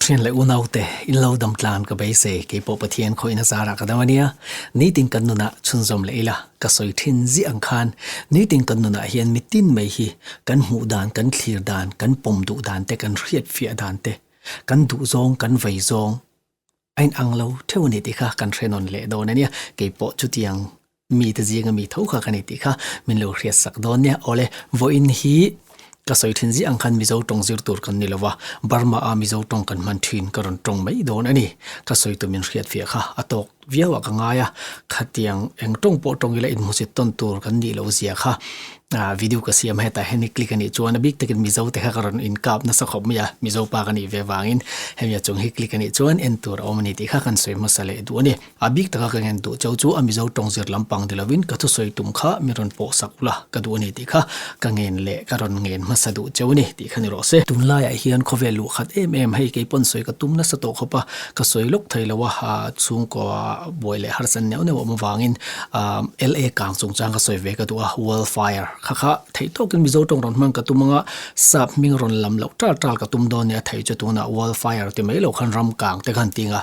Thian leh unaute, in lo dam tlan ka beisei, keipawh Pathian khawihna zarah ka dam a nia. Nitin kan nunah chhunzawm leh ila, ka sawi thin ziah ang khan nitin kan nunah hian mitin mai hi kan hmuh dan, kan thlir dan, kan pawm duh dan te, kan hriat fiah dan te, kan duh zawng, kan vei zawng a inang lo theuh a ni tih kha kan hre nawn leh dawn a nia. Keipawh chutiang mite zinga mi tho kha ka ni tih kha min lo hriat sak dawn nia. Awle, vawiin hi ka sawi thin ziah ang khan Mizo tawng zir tur kan ni lo va, Burma a Mizo tawng kan hman thin ka rawn tawng mai dawn a ni. Ka sawi tu min hriat fiah kha a tawk viau ah ka ngai a, khatiang eng tawng pawh tawng ila inhmusit tawn tur kan nih loh zia kha video ka siam hetah hian i click a nih chuan a bik takin Mizo te kha ka rawn inkap nasa khawp mai a, Mizo pa ka nih ve vangin hemi a chung hi click a nih chuan en tur a awm a ni tih kha kan sawi hmasa leh duh a ni. A bik taka ka ngen duh cheu chu a Mizo tawng zir lampang ni lovin ka thusawi tum kha mi rawn pawh sak ula ka duh a ni tih kha ka ngen leh ka rawn ngen hmasa duh cheu a ni tih kha ni rawh se. Tunlaiah hian khawvel luh khat em em hei kei pawn sawi ka tum nasa tawh khawp a, ka sawi lawk thei lo a, chhungkaw buai leh harsan neuh neuh awm avangin LA kang chungchang ka sawi ve ka duh a, World Fire kha kha theih tawkin Mizo tawng rawn hman ka tum anga sap hming rawn lam loh tal tal ka tum dawn nia thei chu tunah World Fire ti mai lo khan ram kang te khan ting a.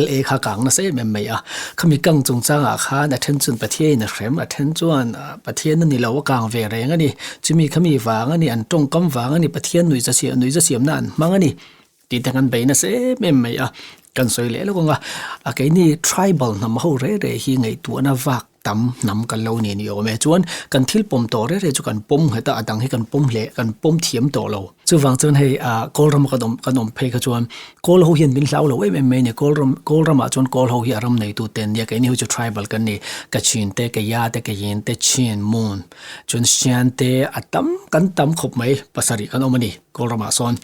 LA kha kang nasa em em mai a, khami kang chungchangah khan a then chuan Pathiain a hrem, a then chuan Pathian a ni lo a kang ve reng a ni, chumi khami vang a ni, an tawngkam vang a ni, Pathian nuihza siam nuihza siamna an hmang a ni tih te kan bei nasa em em mai a, kan sawi leh lawk ang a, a keini tribal hnam ho reh reh hi ngaihtuahna vak tam hnam kan lo ni ni awm e, chuan kan thil pawm tawh reh reh chu kan pawm nghet a, a dang hi kan pawm hle kan pawm thiam tawh lo. Chuvang chuan hei ah kawl rama kan awm kan awm phei kha chuan kawl ho hian min hlau lo em em mai a ni, kawl ram kawl ramah chuan kawl ho hi a ram neitu te an nia, keini ho chu tribal kan ni, Kachin te, Kaya te, Kayin te, Chin, Mon chuan Shan te a tam kan tam khawp mai pasarih kan awm a ni kawl ramah sawn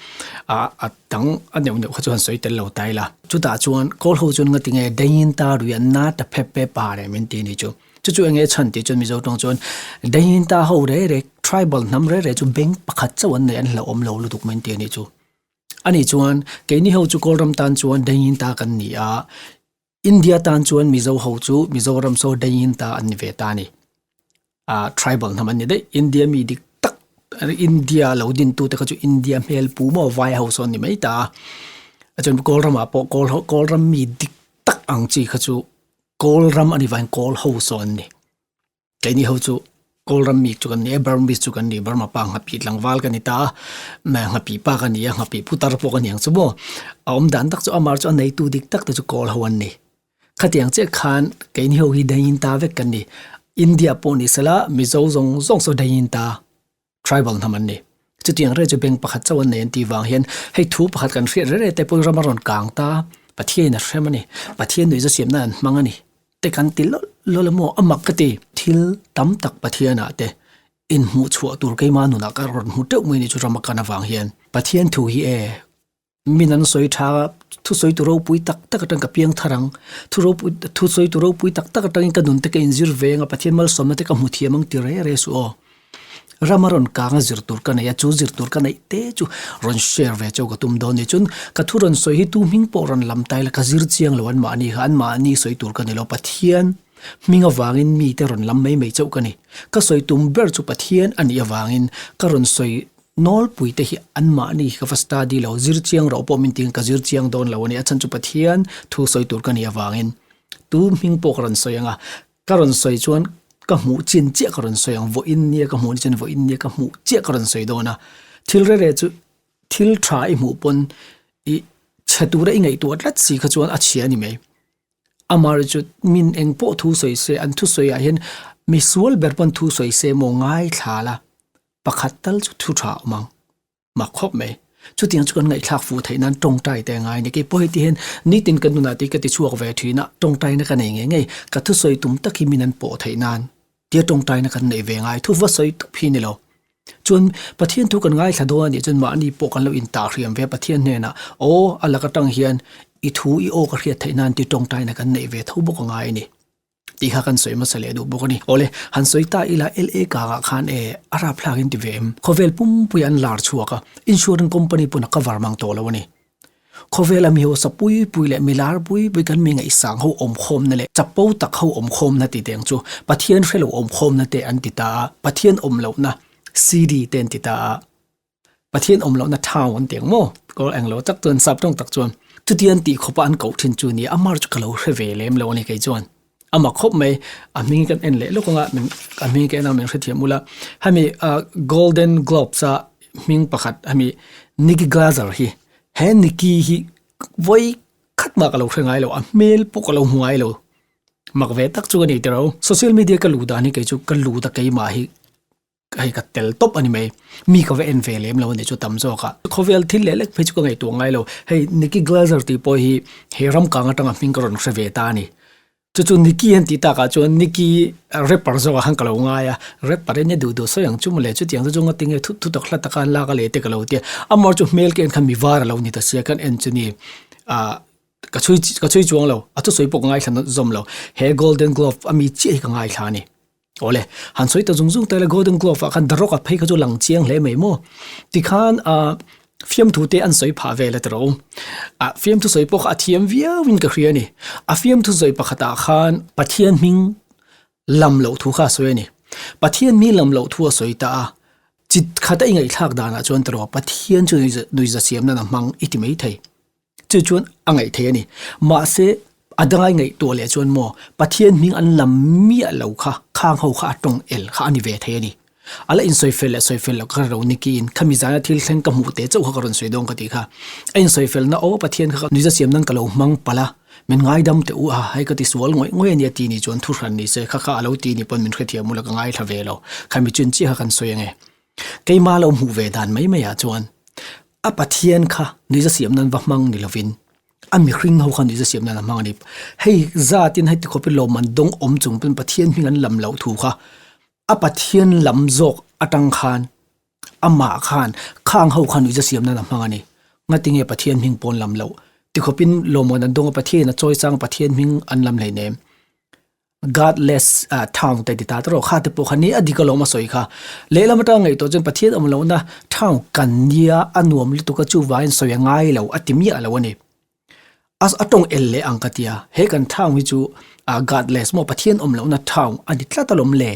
ah a dang a neuh neuh kha chu han sawi tel lo ta ila. Chutah chuan kawl ho chuan nga tinge Dain ta rui an na ta phep pe pa reh min ti a ni chu. Chu chu enge chhan tih chuan Mizo tawng chuan Dain ta ho re re tribal hnam re re chu bank pakhat chauh an nei an hlauhawm lo lutuk mai an ti a nih chu. Ani chuan keini ho chu Kawlram tan chuan Dain ta kan ni a, India tan chuan Mizo ho chu Mizoram saw Dain ta an ni ve ta a ni. Ah tribal hnam an ni daih India mi dik tak India lo din tu te kha chu India hmel pu maw vai ho sawn ni mai ta a chuan Kawlramah pawh kawl ho Kawlram mi dik tak ang chi kha chu Kawlram a ni vangin kawl ho sawn an ni keini ho chu Kawlram mi chu kan ni a Burmese chu kan ni Burma pa nghapih tlangval ka ni ta a nghapih pa ka ni a nghapih putar pawh ka ni ang chu maw a awm dan tak chu amah chu a neitu dik tak te chu kawl ho an ni. Khatiang chiah khan keini ho hi dain ta vek kan ni. India pawh ni sela Mizo zawng zawng saw dain ta tribal hnam an ni. Chutiang reh chu bank pakhat chauh an nei an tih vang hian hei thu pakhat kan hriat reh reh te pawh ram a rawn kang ta Pathiain a hrem a ni. Pathian nuihza siamna an hmang a ni te kan ti lawlh lawlh a maw a mak ka ti. Thil tam tak Pathianah te inhmuh chhuah tur keimah nunah ka rawn hmu teuh mai ni chu ram a kan avang hian Pathian thu hi e Min an sawi tha a, thusawi tu ropui tak tak atang ka piang thar ang, thu ropui thusawi tu ropui tak tak atangin ka nun te ka inzir veng a, Pathian malsawmna te ka hmu thiam ang ti reh reh suh aw. Rama rawn kang a zir tur ka nei a, chu zir tur ka neih te chu rawn share ve chauh ka tum dawn ni. Chuan ka thu rawn sawi hi tu hming pawh rawn lam ta ila ka zir chiang lo anmahni kha, anmahni sawi tur ka ni lo, Pathian hming avangin mite rawn lam mai mai chauh ka ni. Ka sawi tum ber chu Pathian a nih avangin ka rawn sawi Nawlpui te hi anmahni hi ka va study lo, zir chiang rawh pawh min tiin ka zir chiang dawn lo a ni. A chhan chu Pathian thu sawi tur ka nih avangin tu hming pawh ka rawn sawi ang a, ka rawn sawi chuan ka hmuh chin chiah ka rawn sawi ang, vawiin nia ka hmuh ni chuan vawiin nia ka hmuh chiah ka rawn sawi dawn a. Thil rere chu thil tha i hmuh pawn i chhe tura i ngaihtuah tlat si kha chuan a chhia a ni mai. Amah chu min eng pawh thu sawi se, an thusawiah hian misual ber pawn thu sawi se maw ngaithla la. Pakhat tal chu thu tha awm ang. Mak khawp mai. Chutiang chu kan ngaihthlak fuh theih nan tawngtai te a ngai a ni. Keipawh heti hian nitin ka nunah tih ka ti chhuak ve thin a, tawngtaina ka nei ngei ngei. Ka thusawi tum tak hi min an pawh theih nan tia tawngtaina kan neih ve ngai. Thu va sawi tup hi ni lo. Chuan Pathian thu kan ngaithla dawn a nih chuan mahni pawh kan lo intah hriam ve a Pathian hnenah aw a lak atang hian i thu i aw ka hriat theih nan tih tawngtaina kan neih ve tho bawk a ngai a ni. Tih kha kan sawi hmasa leh duh bawk a ni. Awle, han sawi ta ila LA kangah khan e a rapthlak in ti ve em? Khawvel pumpui an lar chhuak a, insurance company pawn a cover mang tawh lo a ni. Khawvela mi hausa pui pui leh mi lar pui pui kan mi ngaihsang ho awmkhawmna leh chapo tak ho awmkhawmna ti teng chu Pathian hrelo awmkhawmna te an ti ta a, Pathian awm lohna CD te an ti ta a. Pathian awm lohna town an ti ang maw? Kawl eng lo tak chuan sap tawng tak chuan chuti an tih khawpa an koh thin chu nia a mar chu ka lo hre ve lem lo a ni kei chuan. A mak khawp mai, a hming kan en leh lawk anga min a hming ka en anga min hrethiam ula. Hemi ah Golden Globes a hming pakhat hemi Nikki Glaser hi he Nikki hi vawi khat mah ka lo hre ngai lo a hmel pawh ka lo hmu ngai lo. Mak ve tak chu ka ni tiro. Social media ka luh dan hi kei chu ka lut a keimah hi hei ka tel tawp a ni mai. Mi ka va en ve lem lo a nih chu tam zawk a. Khawvel thil leh lek phei chu ka ngaihtuah ngai lo. Hei Nikki Glaser tih pawh hi he ram kang atanga hming ka rawn hre ve ta a ni. Chu chu Nikki an tih takah chuan Nikki rapper zawkah khan ka lo ngai a. Rapper in a duh duh sawi ang chu mawle chutiang chu chu ngatinge nge thut thut a hla taka an lak a leh te ka lo tia. Amah chu hmel ka en khan mi var a lo ni ta sia kan en chu ni. Ah ka chhui ka chhui chuang lo. A thusawi pawh ka ngaithla nawt zawm lo. He Golden Globe a mi chiah hi ka ngaithla a ni. Awle, han sawi ta zung zung ta ila Golden Glove ah khan The Rock a phei kha chu lang chiang hle mai maw? Tikhan ah fiamthu te an sawi phah vel a tiro. Ah fiamthu sawi pawh kha a thiam viau in ka hria a ni. A fiamthu sawi pakhat ah khan Pathian hming lam loh thu kha a sawi a ni. Pathian hming lam loh thu a sawi ta a, chi khat a i ngaihthlak danah chuan tiro Pathian chu nuihza siam nan a hmang i ti mai thei. Chu chuan a ngaih thei a ni. Mahse, a dangai ngaihtuah leh chuan maw, Pathian hming an lam miah lo kha, khang ho kha a tawng el kha a ni ve thei a ni. A la insawifel leh sawifel loh ka hre lo nikiin khami zana thil thleng ka hmuh teh chauh kha ka rawn sawi dawn ka tih kha. A insawifelna aw Pathian kha nuiza siam nan ka lo hmang palh a, min ngaidam teh u a, hei ka ti sual ngawih ngawih a nia ti ni chuan thu hran ni se kha kha a lo ti ni pawn min hrethiam ula ka ngaithla ve lo. Khami chin chiah kha kan sawi ange. Keimah lo hmuh ve dan mai maiah chuan a Pathian kha nuihza siam nan va hmang ni lovin a mihring ho kha nuihza siam nan a hmang a ni. Hei zatin heti khawpin lawmman dawng awm chung pawn Pathian hming an lam loh thu kha a Pathian lam zawk atang khan amah khan khang ho kha nuihza siam nan a hmang a ni. Ngatinge Pathian hming pawn lam loh tikhawpin lawmman an dawng a Pathian a chawi chang Pathian hming an lam hleinem. Godless town te ti ta tawh kha te pawh kha ni a dik alawm a sawi kha. Lehlam atanga ngaihtuah chuan Pathian awm lohna town kan nia a nuam lutuk a chuvangin sawi a ngai lo a ti miah lo a ni. A a tawng el leh ang ka tia he kan town hi chu Godless maw Pathian awm lohna town a ni tlat alawm le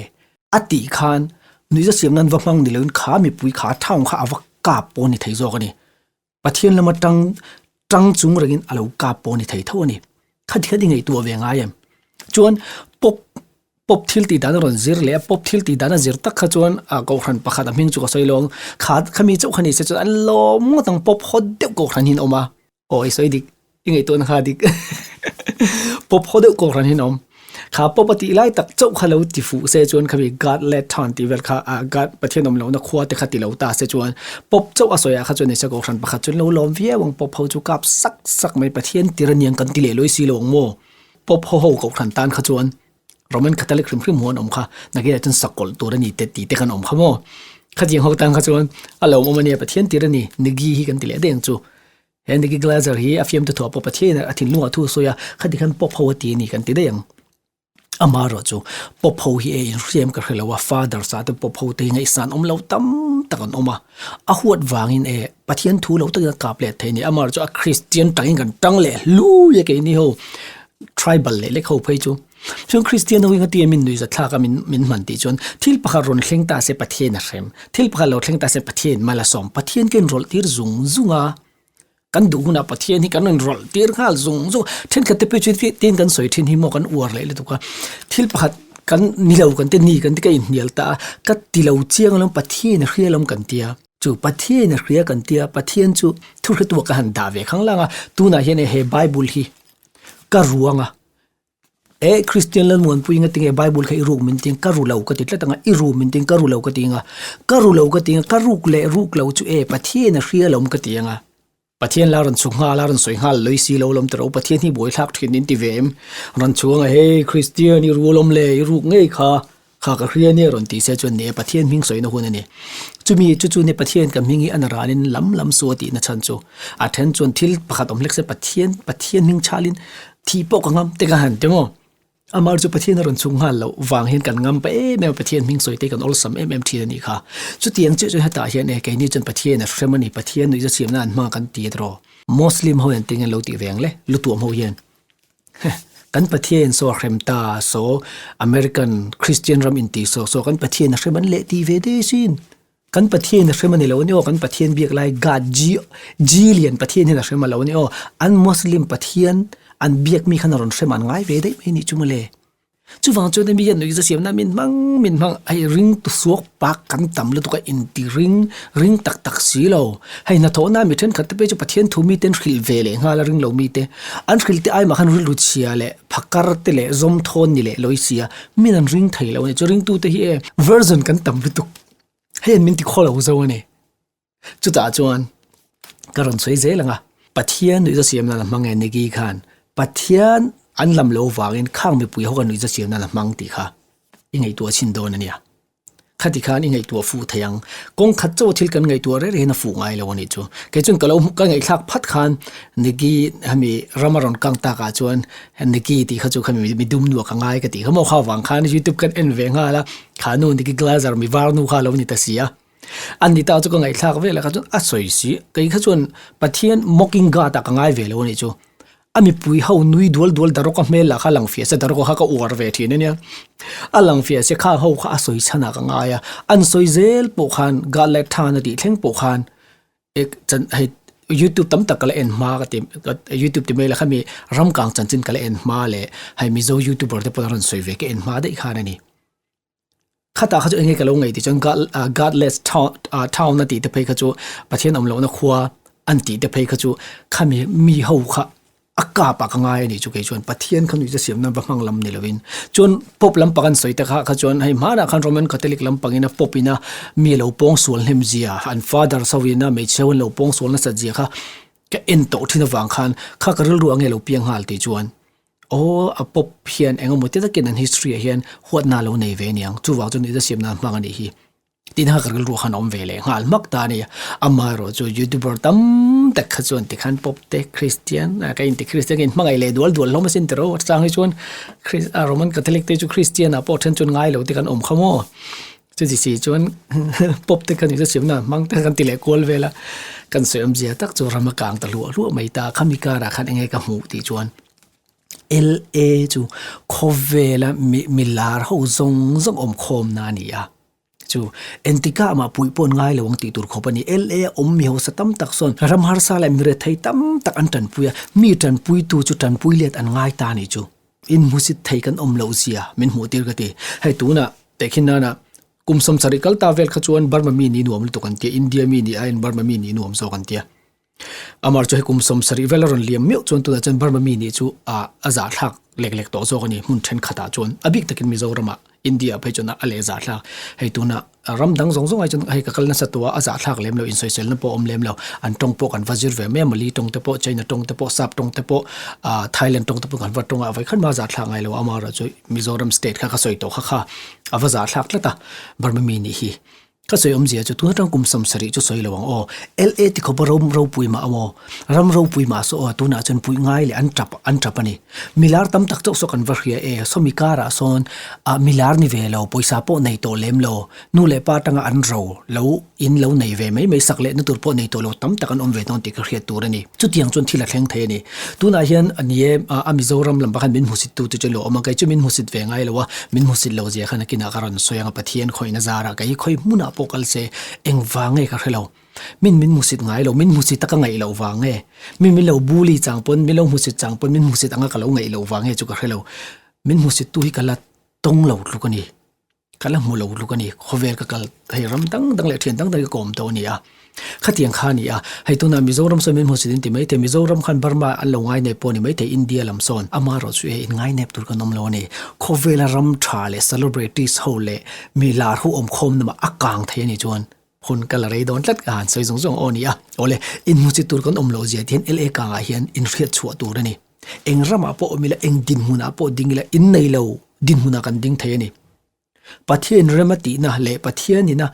a tih khan nuihza siam nan va hmang ni loin kha mipui kha town kha a va kap pawh a ni thei zawk a ni. Pathian lama tang tang chung rengin a lo kap pawh a ni thei tho a ni. Kha ti kha ti ngaihtuah ve ngai em? Chuan pop pop thil tih dan a rawn zir leh a, pop thil tih dan a zir tak kha chuan a kohhran pakhat a hming chu ka sawi lo ang, kha khami chauh kha ni se chuan an lawm ngawt ang pop haw deuh kohhran hi an awm a. Aw i sawi dik, i ngaihtuahna kha a dik. Pop haw deuh kohhran hi an awm. Kha pawp a tih lai tak chauh kha lo ti fuh se chuan khami God led town tih vel kha ah God Pathian awm lohna khua te kha ti lo ta se chuan pawp chauh a sawi ah kha chuan nise kohhran pakhat chuan lo lawm viau ang pawp ho chu kap sak sak mai Pathian tir aniang kan ti leh lawi si lo ang maw pawp ho ho kohhran tan kha chuan Roman Catholic hrim hrim huan awm kha nakinah chuan sakawlh tur a ni te tih te khan awm kha maw khatiang ho tan kha chuan a lo awm ania Pathian tir a ni Nigi hi kan ti leh daih ang chu. He Nikki Glaser hi a fiamtu thuah pawh Pathian a thinlungah thu a sawi a, khati khan pop ho a ti a ni kan ti daih ang. Amaherawh chu pop ho hi e inhriam ka hre lo a, fathers ah te pop ho te hi ngaihsan awm lo tam tak an awm a, a huat vangin e Pathian thu lo takin a kap leh thei a ni. Amaherawh chu a Kristian tangin kan tang leh hlui a keini ho tribal leh lek ho phei chu. Chuan Kristian ho hi ngatinge min nuihzathlak a min min hman tih chuan thil pakhat rawn thleng ta se Pathian a hrem, thil pakhat lo thleng ta se Pathian mal a sawm, Pathian ka inrawlh tir zung zung a, kan duh hunah Pathian hi kan rawn rawlh tir nghal zung zung a, thenkhat te pawh chu tin kan sawi thin hi maw kan uar leh lutuk a, thil pakhat kan ni lo kan ti ni kan ti ka inhnial ta a, ka ti lo chiang alawm Pathian a hria alawm kan tia. Chu Pathian a hria kan tia, Pathian chu thu hretu ah ka han dah ve khang lang a, tunah hian he Bible hi ka ruang a, E Kristian Lalmuanpui nga tinge Bible kha i ruk min ting ka ru lo ka ti tlat anga i ru min ting ka ru lo ka ti anga ka ru lo ka ti anga ka ruk leh ruk lo chu e Pathian a hria lawm ka ti anga Pathian la rawn chhuk nghal a rawn sawi nghal lawih si lo lawm tiro Pathian hi buai thlak thin in ti ve em rawn chhuk anga hei Kristian i ru lawm le i ruk ngei kha kha ka hria nia rawn ti se chuan ni e Pathian hming sawina hun a ni. Chumi chu chu ni Pathian ka hming hi a na ranin lam lam su a tihna chhan chu a then chuan thil pakhat awm hlek se Pathian Pathian hming chhalin thih pawh ka ngam te ka han ti maw. Amah chu Pathian a rawn chhung nghal loh vang hian kan ngam pa em em a Pathian hming sawi te kan awlsam em em thin a nih kha. Chutiang chiah chuan hetah hian e keini chuan Pathian a hrem a ni Pathian nuihza siamna an hmang kan ti a tiraw. Muslim ho hian tinge an lo tih ve ang le lutuam ho hian. Kan Pathian saw a hrem ta saw American Christian ram inti saw saw kan Pathian a hrem an leh ti ve de sin. Kan Pathian a hrem a ni lo a ni aw, kan Pathian biak lai God G G lian Pathian hian a hrem a lo a ni aw, an Muslim Pathian an biak mi khan a rawn hrem an ngai ve daih mai a nih chu mawle. Chuvang chuan hemi hian nuihza siamna min hmang min hmang hei ring tu suak pak kan tam lutuk a inti ring ring tak tak si lo. Hei hnathawhna mi thenkhat te pawh hi chu Pathian thu mite an hrilh ve leh nghal a ring lo mite an hrilh te ai mah khan rilru chhia leh phakar te leh zawmthawn ni leh lawi sia min an ring thei lo a ni. Chu ringtute hi e version kan tam lutuk. Hei an min ti khaw lo zo a ni. Chutah chuan ka rawn sawi zel ang a, Pathian nuihza siam nan a hmang e Negi khan Pathian an lam lo vangin khang mipui ho ka nuihza siam nan a hmang tih kha i ngaihtuah chhin dawn a nia. Khati khan i ngaihtuah fuh thei ang. Kawng khat chauh thil kan ngaihtuah reng rengin a fuh ngai lo a nih chu. Kei chuan ka lo ka ngaihthlak phat khan Negi hemi ram a rawn kang takah chuan Negi tih kha chu khami midum nuah ka ngai ka tih kha maw kha vang khan youtube kan en ve nghal a. Kha nu ni ki Glazer mi var nu kha lo ni ta si a. An ni ta chu ka ngaihthlak vel a kha chuan a sawi si. Kei kha chuan Pathian mocking God ah ka ngai ve lo a nih chu. A mipui ho nui dual dual Daroka hmel lah kha a lang fiah se Daroka kha ka uar ve thin a nia. A lang fiah se kha ho kha a sawi chhan ah ka ngai a. An sawi zel pawh khan God leh Than a tih thleng pawh khan ek chan hei youtube tam tak ka la en hma ka ti youtube ti mai la khami ram kang chanchin ka la en hma leh hei mizo youtuber te pawh an rawn sawi ve ka en hma daih khan a ni khatah kha chu enge ka lo ngaih tih chuan god godless town town a tih te phei kha chu Pathian awm lohna khua an tih te phei kha chu khami mi ho kha A kap ah ka ngai a nih chu kei chuan Pathian kha nuihza siam nan va hmang lam ni lovin chuan Pope lampang an sawi te kha kha chuan hei hmanah khan Roman Catholic lampang in a Pope in a mi a lo pawng sual hnem zia an father ho in a hmeichhe ho an lo pawng sual nasat zia kha ka en tawh thin avang khan kha ka rilru ang nge lo piang nghal tih chuan aw a Pope hian engemaw ti takin an history ah hian huatna a lo nei ve aniang chuvang chuan nuihza siam nan hmang a nih hi. Tin kha ka rilru khan a awm ve leh nghal hmak ta a ni. Amaherawh chu youtuber tam tak kha chuan tikhan pawp te Christian a ka inti Christian ka inhmangaih leh dual dual hlawm asin tiro a chang hi chuan a Roman Catholic te chu Christian ah pawh then chuan ngai lo te kan awm kha maw. Chuti si chuan pawp te khan inzasiamna hmang te kan ti leh kual vel a, kan sawi awmzia tak chu ram a kang ta hluah hluah mai ta. Khami karah khan enge ka hmuh tih chuan LA chu khawvela mi milar ho zawng zawng awm khawmna a ni a. Chu entika amah puih pawh an ngai lo ang tih tur khawp a ni. LA a awm mi hausa tam tak sawn ram harsa leh mi rethei tam tak an tanpui a, mi tanpuitu chu tanpui let an ngai ta a nih chu. Inhmusit thei kan awm loh zia min hmuh tir ka ti. Hei tunah tehkhin nana kum 70 kal ta vel kha chuan Burma mi nih nuam lutuk an tia, India mi nih aiin Burma mi nih nuam zawk an tia. Amar chu hei kum 70 vel a rawn liam meuh chuan tunah chuan Burma mi nih chu a zahthlak lek lek tawh zawk a ni hmun thenkhatah chuan a bik takin Mizoramah India phei chuan a leh zahthlak. Hei tunah ram dang zawng zawng ai chuan hei ka kal nasa tawh a, a zahthlak lem lo insawiselna pawh a awm lem lo. An tawng pawh kan va zir ve mai a, Mali tawng te pawh, China tawng te pawh, Sap tawng te pawh, Thailand tawng te pawh kan va tawng a, vawikhat mah a zahthlak ngai lo a, amaherawhchu Mizoram state kha ka sawi tawh kha kha a va zahthlak tlat a, Burma mi nih hi. Ka sawi awmzia chu tun atang kum 70 chu sawi lo ang aw. LA ti khawpa ram ropui mah amaw? Ram ropui mah saw aw tunah chuan puih ngai leh an tap an tap a ni. Milar tam tak chauh saw kan va hria e, sawmi karah sawn ah milar ni ve lo, pawisa pawh nei tawh lem lo, nu leh pa atanga an ro lo in lo nei ve mai mai sak lehna tur pawh nei tawh lo tam tak an awm ve dawn tih ka hriat tur a ni. Chutiang chuan thil a thleng thei a ni. Tunah hian a ni e, a Mizoram lam pakhat min hmusit tu te chu lo awm a, kei chu min hmusit ve ngai lo a, min hmusit lo zia khan a kinah ka rawn sawi ang a, Pathian khawihna zarah kei hi khawi hmunah pawh kal se engvang nge ka hre lo. Min min hmusit ngai lo, min hmusit a ka ngaih loh vang nge, min min lo bully chang pawn, min lo hmusit chang pawn min hmusit anga ka lo ngaih loh vang nge chu ka hre lo. Min hmusit tu hi ka la tawng lo tluk a ni. Ka la hmu lo tluk a ni, khawvel ka kal hei ram dang dang leh thian dang dang hi ka awm tawh a ni a, khatiang kha a ni a, hei tunah Mizoram sawn min hmusit in ti mai thei, Mizoram khan Burma an lo ngai nep pawh a ni mai thei, India lam sawn amaherawh chu e in ngai nep tur kan awm lo a ni, khawvela ram tha leh celebrities ho leh mi lar ho awm khawm lamah a kang thei a nih chuan hun ka la rei dawn tlat ka han sawi zawng zawng aw a ni a, awle in hmusit tur kan awm loh zia te hian LA kangah hian in hriat chhuah tur a ni, eng ramah pawh awm ila eng dinhmunah pawh ding ila in nei lo dinhmunah kan ding thei a ni. Pathian rem a tihna leh Pathianina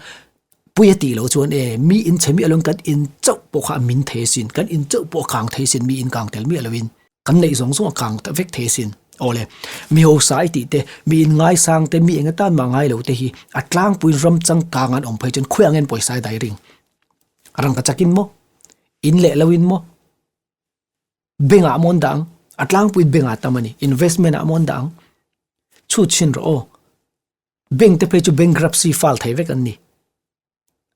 pui a tih loh chuan e mi in chhe miah loin kan in chauh pawh kha a min thei asin, kan in chauh pawh a kang thei asin, mi in kang tel miah loin kan neih zawng zawng a kang ta vek thei asin. Awle, mi hausa i tih te, mi in ngaisang te, mi eng atan mah ngai lo te hi a tlangpuiin ram changkang an awm phei chuan khawiah nge an pawisa i dai ring? Rangka chakin maw? In leh loin maw? Bengah maw an dah ang? A tlangpuiin bengah tam a ni. Investment ah maw an dah ang? Chhut chhin rawh aw. Bank te phei chu bankruptcy file thei vek an ni.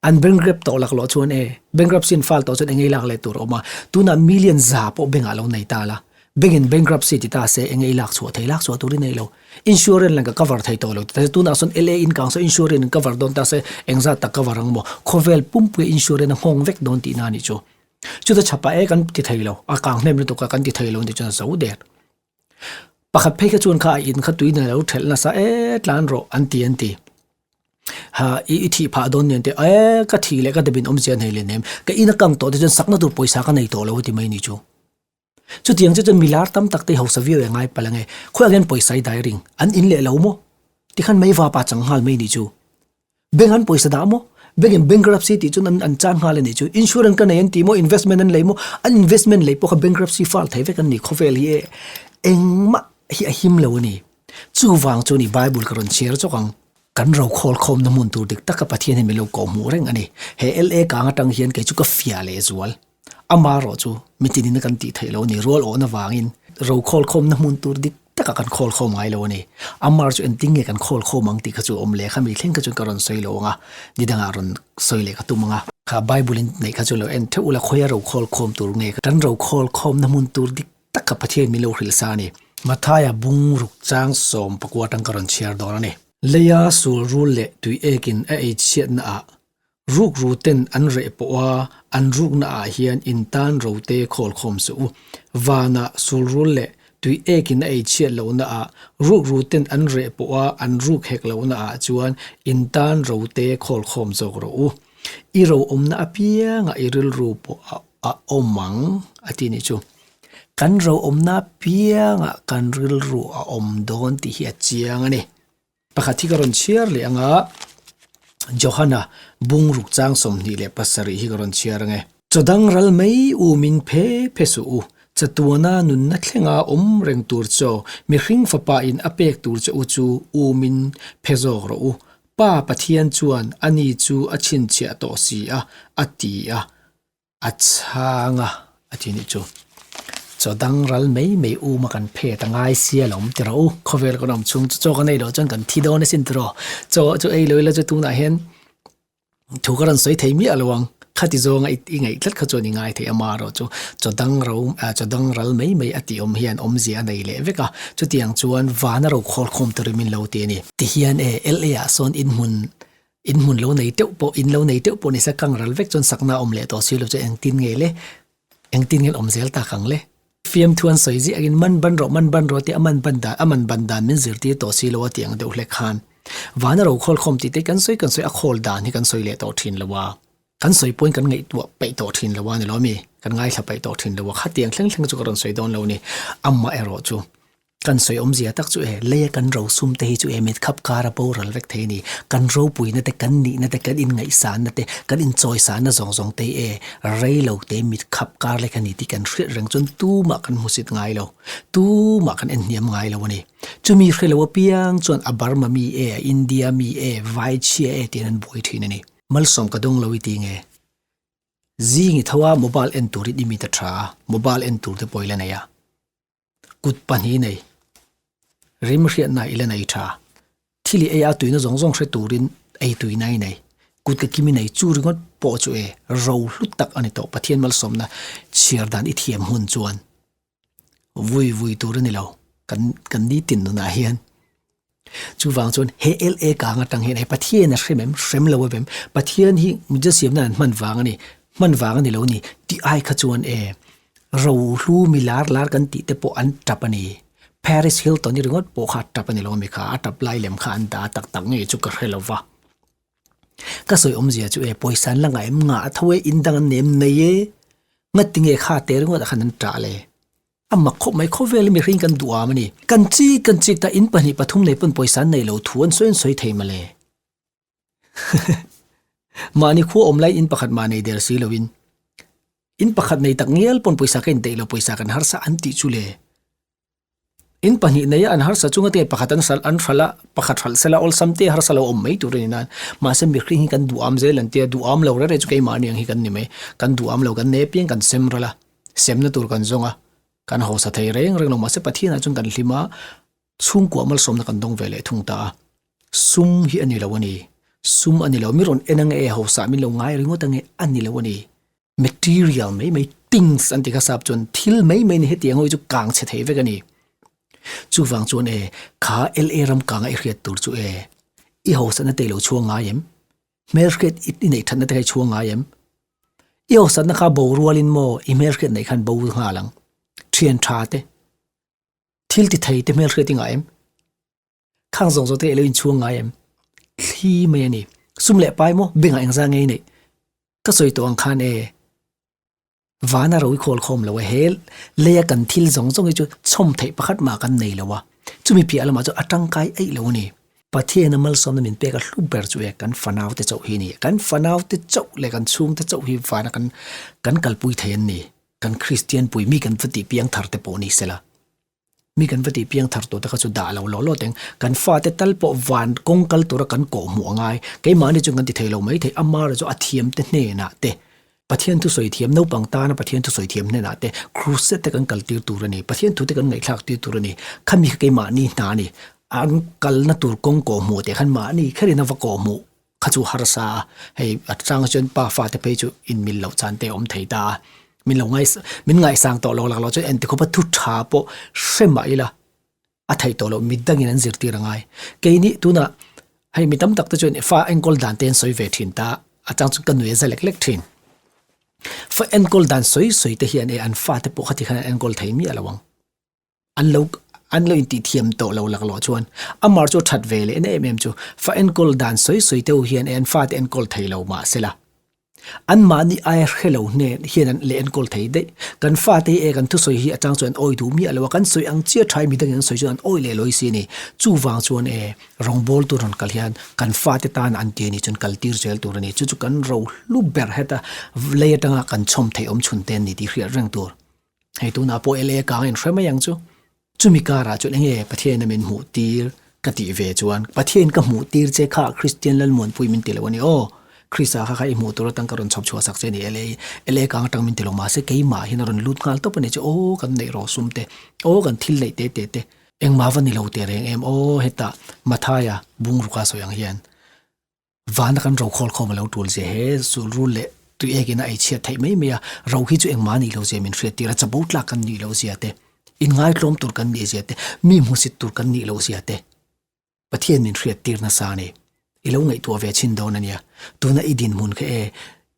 An bankrupt tawh laklawh chuan e, bankruptcy an file tawh chuan eng ei lak leh tur a awm a, tunah million za pawh bank ah lo nei ta la, bank in bankruptcy ti ta se eng ei lak chhuah thei, lak chhuah tur i nei lo. Insurance lang ka cover thei tawh lo ti ta se, tunah sawn LA in kang sawn insurance in cover dawn ta se eng zat tak cover ang maw, khawvel pumpui insurance a nghawng vek dawn tihna a nih chu. Chuta chhapah e kan ti thei lo, a kang hnem lutuk a kan ti thei lo tih chuan a zo der. Pakhat phei kha chuan kha a in kha tuin a lo thelh nasa e tlan rawh an ti an ti. Ha i i thih phah dawn nen te e ka thih leh ka debin awmzia nei leh nem ka in a kang tawh te chuan sakna tur pawisa ka nei tawh lo a ti mai ni chu. Chutiang chu chuan milar tam tak te hausa viau e ngai palh ange khawiah hian pawisa i dai ring an in leh lo maw tikhan mei vapa chang nghal mai ni chu. Bank an pawisa dah maw? Bank in bankruptcy tih chuan an an chan nghal a nih chu. Insurance ka nei an ti maw? Investment an lei maw? An investment lei pawh kha bankruptcy file thei vek an ni. Khawvel hi e engmah hi a him lo a ni. Chuvang chu ni Bible ka rawn chhiar chawk ang. Kan ro khawl khawmna hmun tur dik taka Pathian hi min lo kawh hmuh reng a ni. He LA kang atang hian kei chu ka fia leh zual. Ama erawh chu mitinin a kan tih theih lo a ni, rual awhna vangin ro khawlkhawmna hmun tur dik takah kan khawlkhawm ngai lo a ni. Amar chu engtin nge kan khawlkhawm ang tih kha chu awm leh kha mi thleng kha chuan ka rawn sawi lo ang a, ni dangah rawn sawi leh ka tum ang a. Kha Bible in neih kha chu lo en theuh ula khawia ro khawlkhawm tur nge kan ro khawlkhawmna hmun tur dik taka Pathian min lo hrilh sa a ni. Mathaia bungruk chang 19 atang ka rawn chhiar dawn a ni. Leia sul rul leh tui ekin a ei chhiatna ah Rukru ten an reh pawh a, an rukna ah hian in tan rote khawl khawm suh u. Vanah sulrul leh tui ekin a ei chhiat lohna ah rukru ten an reh pawh a, an ruk hek lohna ah chuan in tan rote khawl khawm zawk rawh u. I ro awmna apiangah i rilru pawh a awm ang, a ti nih chu. Kan ro awmna apiangah kan rilru a awm dawn tih hi a chiang a ni. Pakhat hi ka rawn chhiar leh ang a, Johana bungruk chang 27 hi ka rawn chhiar ang e. Chaw dang ral mai u min phe phe suh u, chatuana nunna thlenga awm reng tur chaw mihring fapa in a pek tur che u chu u min phe zawk rawh u, Pa Pathian chuan ani chu a chhinchhiah tawh si a, a ti a. A chhang a, a ti nih chu. Chaw dang ral mai mai um a kan phet a ngai sia lo awm tiraw u. Khawvel kan awm chhung chu chaw kan ei loh chuan kan thi dawn asin tiraw. Chaw chu ei lo ila chu tunah hian thu ka rawn sawi thei miah lo ang. Khati zawnga i ngaih tlat kha chuan i ngai thei ama erawh chu chaw dang ro chaw dang ral mai mai a tih awm hian awmzia a nei leh vek a. Chutiang chuan vana ro khawlkhawm turin min lo ti a ni. Tihian e LA ah sawn inhmun In hmun lo nei teuh pawh, in lo nei teuh pawh nise kang ral vek chuan sakna a awm leh tawh si lo chu engtin nge le? Engtin nge awm zel tak ang le? Fiamthu an sawi ziah angin man ban rawh, man ban rawh tih a man ban dan, a man ban dan min zirtir tawh si lo a tih ang deuh hlek khan vana ro khawl khawm tih te kan sawi kan sawi a khawl dan hi kan sawi leh tawh thin lo a, kan sawi pawhin kan ngaihtuah peih tawh thin lo a ni lo mi? Kan ngaithla peih tawh thin lo a, khatiang thleng thleng chu ka rawn sawi dawn lo ni. Amaherawh chu. Kan sawi awmzia tak chu e, leia kan rosum te hi chu e mitkhap kara boral vek thei a ni. Kan ropuina te, kan nihna te, kan inngaihsanna te, kan inchawisanna zawng zawng te hi e rei lo te mitkhap kar lek a ni tih kan hriat reng chuan tumah kan hmusit ngai lo, tumah kan enhniam ngai lo a ni. Chumi hre lo apiang chuan a Burma mi e, a India mi e, vai chhia e tiin an buai thin a ni. Malsawm ka dawng lo i ti nge? Zing i tho a mobile en turin i mit a tha a, mobile en tur te pawh i la nei a. Kut pahnih nei, rim hriatna i la nei tha. Thil i ei a tuina zawng zawng hre turin ei tuina i nei. Kut ka kim i nei chu ringawt pawh chu e ro hlu tak a ni tawh. Pathian malsawmna chhiar dan i thiam hun chuan vui vui tur a ni lo kan kan nitin nunah hian. Chuvang chuan he LA kang atang hian he Pathian a hrem em, hrem lo avem, Pathian hi mutza siamna an hman vang a ni, hman vang a ni lo ni tih ai kha chuan e rohlu mi lar lar kan tih te pawh an tap a ni. Paris Hilton i ringawt pawh kha a tap a ni lo ami kha, a tap lai lem kha an dah tak tak ngei chu ka hre lo va. Ka sawi awmzia chu e pawisa an la ngah em ngah tho e, in dang an nem nei e, ngatinge kha te ringawt ah khan an tah le. A mak khawp mai, khawvel hi mihring kan duh am a ni. Kan chik kan chik ta in pahnih pathum nei pawn pawisa an nei lo thu an sawi an sawi thei mawle. Mahni khua awm lai in pakhat mah nei der si loin in pakhat nei tak ngial pawn pawisa ka indeih lo pawisa kan harsa an tih chu le. In pahnih nei a an harsa chunga te pakhat an hralh an hralh a pakhat hralh sela awlsam te harsa lo awm mai tur a ni nan. Mahse mihring hi kan duh am zel an tia duh am lo rere chu keimahni ang hi kan ni mai. Kan duh am lo kan nei apiang kan sem ral a. Semna tur kan zawng a, kan hausa thei reng reng lo mahse Pathianah chuan kan hlim a, chhungkua malsawmna kan dawng ve leh thung ta a. Sum hi a ni lo a ni. Sum a ni lo, mi rawn en ange e, hausa min lo ngai ringawt ange a ni lo a ni. Material mai mai, things an ti kha sap chuan thil mai mai ni hetiang ho hi chu kang chhe thei vek a ni. Chuvang chuan e, kha LA ram kanga i hriat tur chu e, i hausatna te i lo chhuang ngai em? Hmelhriat i neih thatna te kha i chhuang ngai em? I hausatna kha bo rualin maw i hmelhriat neih khan bo nghal ang? Thian tha te, thil ti thei te hmelhriat i ngah em? Khang zawng zawng te i lo inchhuang ngai em? Thli mai a ni. Sum leh pai maw bengah engzah nge i neih? Ka sawi tawh ang khan e, Vana ro i khawl khawm lo a, he leia kan thil zawng zawng hi chu chhawm theih pakhat mah kan nei lo a, chumi piah lamah chuan a tangkai eih lo a ni. Pathian a malsawmna min pek a hlu ber chu e kan fanaute chauh hi a ni. Kan fanaute chauh leh kan chhungte chauh hi vana kan kan kalpui thei an ni. Kan Kristian pui mi kan va tih piang thar te pawh ni sela. Mi kan va tih piang thar tur te kha chu dah lo lawh lawh teng. Kan fate tal pawh van kawng kal tura kan kawh hmuh a ngai. Keimahni chuan kan ti thei lo mai thei. Amara chu a thiam te hnenah te, Pathian thu sawi thiam, naupang tana Pathian thu sawi thiam hnenah te crusade te kan kal tir tur a ni. Pathian thu te kan ngaihthlak tir tur a ni. Khami kha keimahni hna a ni. An kalna tur kawng kawh hmuh teh khan mahni kherin a va kawh hmuh kha chu harsa a, hei a chang chuan pa fate phei chu inmil loh chan te a awm thei ta a, min lo ngai min ngaihsang tawh lo laklo chuan engti khawpa thu tha pawh hre mah ila a theih tawh loh midangin an zirtir a ngai. Keini tunah hei mi tam tak te chuan fa enkawl dan te an sawi ve thin ta a chang chu ka nui a za lek lek thin. Fa enkawl dan sawi sawi te hian e an fate pawh khati khan an enkawl thei miah lo ang. An lo an lo intih thiam tawh lo laklawh chuan amar chu a that ve leh na em em chu fa enkawl dan sawi sawi te ho hian e an fate enkawl thei lo mahsela anmahni aia hre lo hnen hian an leh enkawl thei daih. Kan fate hi e kan thusawi hi atang chuan an awi duh miah lo a, kan sawi ang chiah tha hi midangin an sawi chuan an awi leh lawi si a ni. Chuvang chuan e rawngbawl tur rawn kal hian kan fate tan an ti a ni chuan kal tir zel tur a ni. Chu chu kan rohlu ber heta lei atanga kan chhawm theih awm chhun te an ni tih hriat reng tur. Hei tunah pawh LA kang a inhre mai ang chu. Chumi karah chuan enge Pathian a min hmuh tir ka tih ve chuan Pathian ka hmuh tir che kha Kristian Lalmuanpui min ti lo a ni aw. Krista kha kha i hmuh tur atang ka rawn chhawp chhuah sak che a ni LA LA kang atang min ti lo mahse keimah hian a rawn lut nghal tawp a ni chu aw kan neih rawh sum te aw kan thil neih te te te engmah va ni lo teh reng em aw hetah Mathaia bungruka sawi ang hian Vana kan ro khawl khawm a lo tul zia he sulrul leh tui ekin a ei chhiat theih mai mai a, ro hi chu engmah nih lo zia min hriat tir a, chapo tlak kan nih loh zia te, inngaitlawm tur kan nih zia te, mi hmusit tur kan nih loh zia te Pathian min hriat tir nasa a ni. I lo ngaihtuah ve chhin dawn a nia, tuna i dinhmun kha e,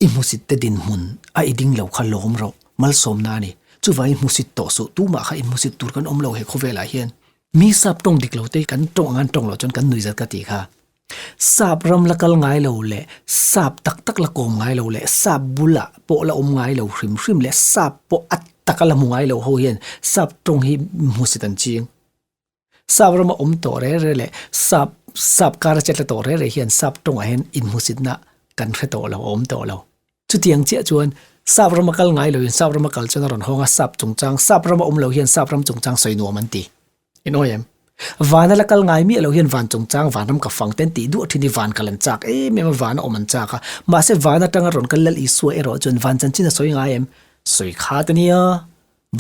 i hmusit te dinhmun a i ding lo kha lawm rawh, malsawmna a ni. Chuvangin hmusit tawh suh, tumah kha inhmusit tur kan awm lo he khawvelah hian. Mi sap tawng dik lo te kan tawng ang an tawng loh chuan kan nuihzat ka tih kha. Sap ram la kal ngai lo leh sap tak tak la kawm ngai lo leh sap bulah pawh la awm ngai lo hrim hrim leh sap pawh a taka la hmu ngai lo ho hian sap tawng hi hmusit an ching. Sap rama awm tawh reh reh leh sap sap kar a chetla tawh reh reh hian sap tawngah hian inhmusitna kan hre tawh lo a awm tawh lo. Chutiang chiah chuan sap rama kal ngai loin sap rama kal chuan a rawn hawng a, sap chungchang sap rama awm lo hian sap ram chungchang sawi nuam an ti. In awi em? Vana la kal ngai miah lo hian van chungchang vanram ka fang te an tih duah thin hi van kal an chak em em a, vana awm an chak a. Mahse van atanga rawn kal Lal Isua erawh chuan van chanchin a sawi ngai em? Sawi khat a nia.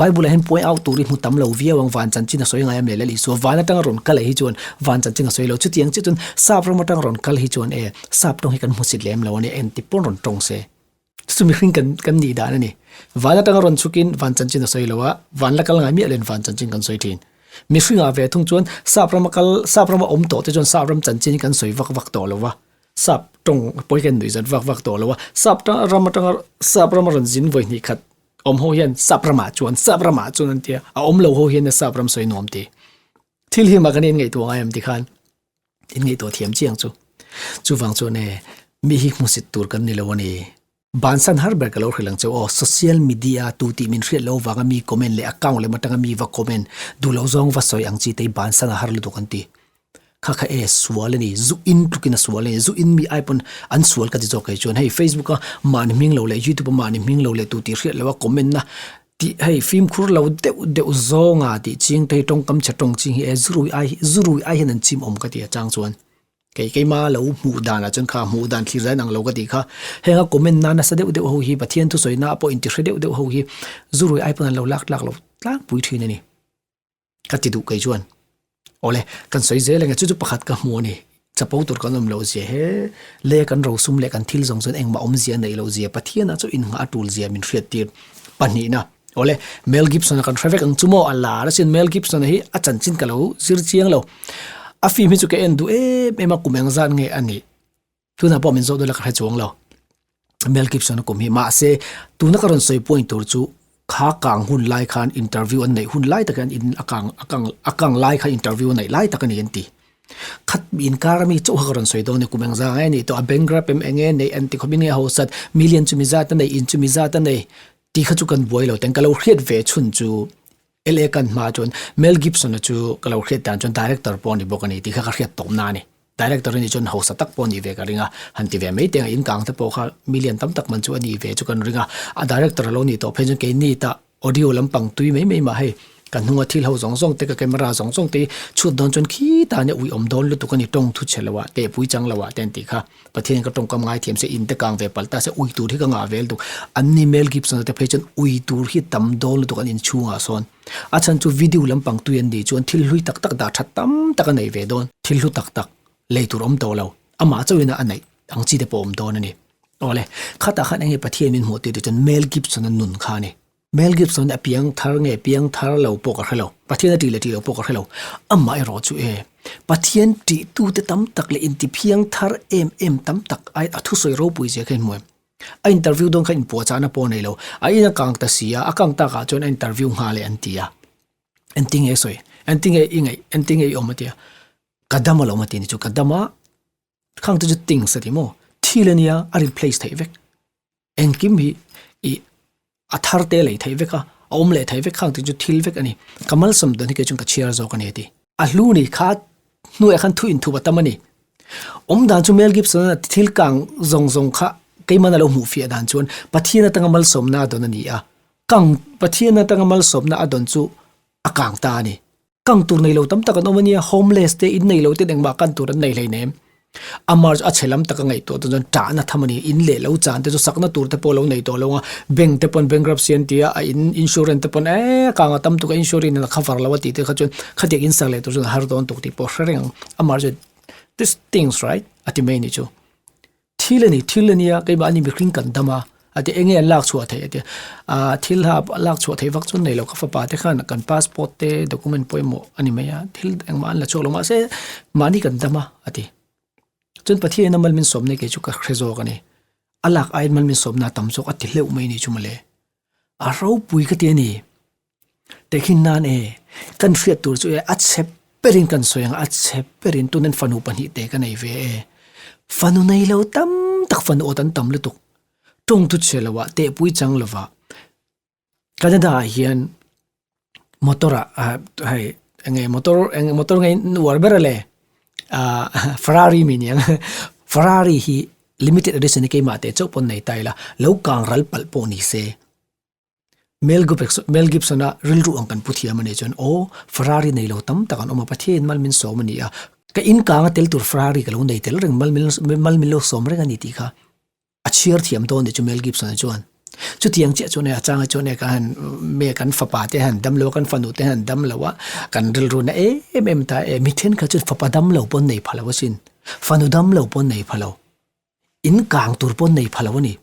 Bible ah hian point out tur hi hmu tam lo viau ang van chanchin a sawi ngai em le Lal Isua van atanga rawn kal eh hi chuan van chanchin a sawi lo. Chutiang chiah chuan sap ram atanga rawn kal hi chuan e sap tawng hi kan hmusit lem lo a nia engti pawn rawn tawng se. Chu mihring kan kan nih dan a ni. Van atanga rawn chhukin van chanchin a sawi lo a, van la kal ngai miah len van chanchin kan sawi thin. Mihringah ve thung chuan sap rama kal sap rama awm tawh te chuan sap ram chanchin hi kan sawi vak vak tawh lo va, sap tawng pawi kan nuih zat vak vak tawh lo a, sap ram atanga sap rama rawn zin vawi hnih khat awm ho hian sap ramah chuan sap ramah chuan an tia, a awm lo ho hian a sap ram sawi nuam ti. Thil hi mah kan inngaihtuah ngai em tikhan in ngaihtuah thiam chiang chu. Chuvang chuan e mi hi hmusit tur kan ni lo a ni. Bansan har ber ka lo hrilh ang che aw, social media tu tih min hriat lo vanga mi comment leh account lem atanga mi va comment duh lo zawng va sawi ang chi te hi bansan a har lutuk an ti. Kha kha e sual a ni, zu in tlukin a sual a ni, zu in mi ai pawn an sual ka ti zawk kei chuan hei Facebook a mahni hming lo leh YouTube a mahni hming lo leh tu tih hriat lo a comment na Tih hei fimkhur lo deuh deuh zawnga tih ching te hi tawngkam chhe tawng ching hi e zurui ai zurui ai hian an chim awm ka ti a chang chuan kei keima lo hmuh danah chuan kha hmuh dan thlir zai nang lo ka tih kha heng a comment na nasa deuh deuh ho hi Pathian thusawi na pawh intihre deuh deuh ho hi zurui ai pawn an lo lak tlak lo tlangpui thin a ni. Ka ti duh kei chuan. Awle, kan sawi zel enge chu chu pakhat ka hmu a ni. Chapo tur kan awm loh zia he le kan rosum leh kan thil zawng chuan engmah awmzia neih loh zia Pathianah chu innghah a tul zia min hriattir pahnihna. Awle, Mel Gibson-a kan hre vek ang chu maw? A lar asin Mel Gibson-a hi a chanchin ka lo zir chiang lo. A film hi chu ka en duh em em a, kum eng zat nge a nih? Tunah pawh min zawh dawn la ka hre chuang lo. Mel Gibson-a kum hi mahse tuna ka rawn sawi point tur chu kha kang hun lai khan interview an neih hun lai tak hian in a kang a kang a kang lai kha interview a neih lai tak a ni an ti. Khat inkar ami chauh kha ka rawn sawi dawn a ni kum eng zang nge a nih tawh a bank em eng nge neih an ti khawp in nge hausa million chumi zat a nei in chumi zat a nei tih kha chu kan buai lo teng ka lo hriat ve chhun chu LA kan hma chuan Mel Gibson-a chu ka lo hriat dan chuan director pawh a ni bawk a ni tih kha ka hriat tawp na a ni. Director a nih chuan hausa tak pawh a nih ve ka ring a, han ti ve mai teng a, in kang te pawh kha million tam tak man chu a nih ve chu kan ring a, a director a lo nih tawh phei chuan keini tah audio lampang tui mai mai mah hei ka hnunga thil ho zawng zawng te ka camera zawng zawng te hi chhut dawn chuan khitah nia ui awm dawn lutuk a ni tawng thu chhe loah te pui chang loah te an tih kha Pathian ka tawngkam ngai thiam se in te kang ve palh ta se ui tur hi ka ngah vel duh an ni Mel Gibson te phei chuan ui tur hi tam dawn lutuk an inchhungah sawn. A chhan chu video lampang tui an nih chuan thil hlui tak tak dah that tam tak a nei ve dawn. Thil hlu tak tak lei tur awm tawh lo, amah chauhin a neih ang chi te pawh awm dawn a ni. Awle, khatah khan enge Pathian min hmuh tir tih chuan Mel Gibson-a nun kha a ni. Mel Gibson a piang thar nge piang thar lo pawh ka hre lo, Pathian a tih leh tih lo pawh ka hre lo. Amah erawh chu e, Pathian tihtute tam tak leh intiphiang thar em em tam tak ai a thusawi ropui zia kha in hmu em? A interview dawn kha inpuahchahna pawh a nei lo. A in a kang ta si a, a kang takah chuan a interview nghal e an ti a. Engtinge sawi? Engtinge i ngaih? Engtinge i awm a ti a. Ka dam alawm a ti ni chu, ka dam a, khang te chu things a ti maw? Thil a nia, a replace theih vek. Engkim hi i a thar te lei theih vek a, a awm leh theih vek khang te chu thil vek a ni. Ka malsawm dawn hi kei chuan ka chhiar zawk a ni a ti. A hlu ni kha hnuaiah khan thu inthup a tam a ni. Awm dan chu Mel Gibson-a thil kang zawng zawng kha keimahna lo hmuh fiah dan chuan Pathian atanga malsawmna a dawn a ni a. Kang Pathian atanga malsawmna a dawn chu a kang ta a ni. Kang tur nei lo tam tak an awm a nia, homeless te, in nei lo ten engmah kan tur an nei hleinem. A march a chhe lam taka ngaihtuah tan chuan ṭahna tham a ni, in leh lo chan te chu sakna tur te pawh lo nei tawh lo a, bank te pawn bankruptcy an ti a, a in insurance te pawn eee kang a tam tuk a insurance in a cover lo a tih te kha chuan khatiang in sak leh tur chuan a har dawn tuk tih pawh hre reng ang. A march chu this things right a ti mai a nih chu. Thil a ni, thil a nia, keimahni mihring kan dam a, a ti enge an lak chhuah theih a ti a, thil ha lak chhuah theih vak chu nei lo ka fapa te khan kan passport te document pawimawh a ni mai a, thil engmah an la chhuak lo mahse mahni kan dam a a ti. Chuan Pathian a mal min sawmna kei chu ka hre zawk a ni, a lak aiin mal min sawmna a tam zawk a ti hleuh mai a ni chu mawle. A ropui ka ti a ni. Tehkhin nan e, kan hriat tur chu e a chhe berin kan sawi ang a, a chhe berin tunin fanu pahnihte ka nei ve e. Fanu nei lo tam tak fanu awt an tam lutuk. Tawng tu chhe lo ah, tehpui chang lo ah Canada ah hian motor ah hei eng nge motor eng motor nge uar ber a le ah Ferrari mi niang Ferrari hi limited edition hi keimah teh chauh pawn nei ta ila lo kang ral palh pawh ni se. Mel Mel Gibson-a rilru ang kan pu thiam a nih chuan aw, Ferrari nei lo tam tak an awm a, Pathian mal min sawm a ni a, ka in kanga tel tur Ferrari ka lo nei tel reng, mal mal min lo sawm reng a ni tih kha a chhiar thiam dawn ni chu Mel Gibson-a chuan. Chutiang chiah chuan a changa chuan ka han me kan fapa te han dam lo a, kan fanu te han dam lo a, kan rilru na em em ta e, mi thenkhat chuan fapa dam lo pawn nei pha lo asin, fanu dam lo pawn nei pha lo. In kang tur pawn nei pha lo a ni.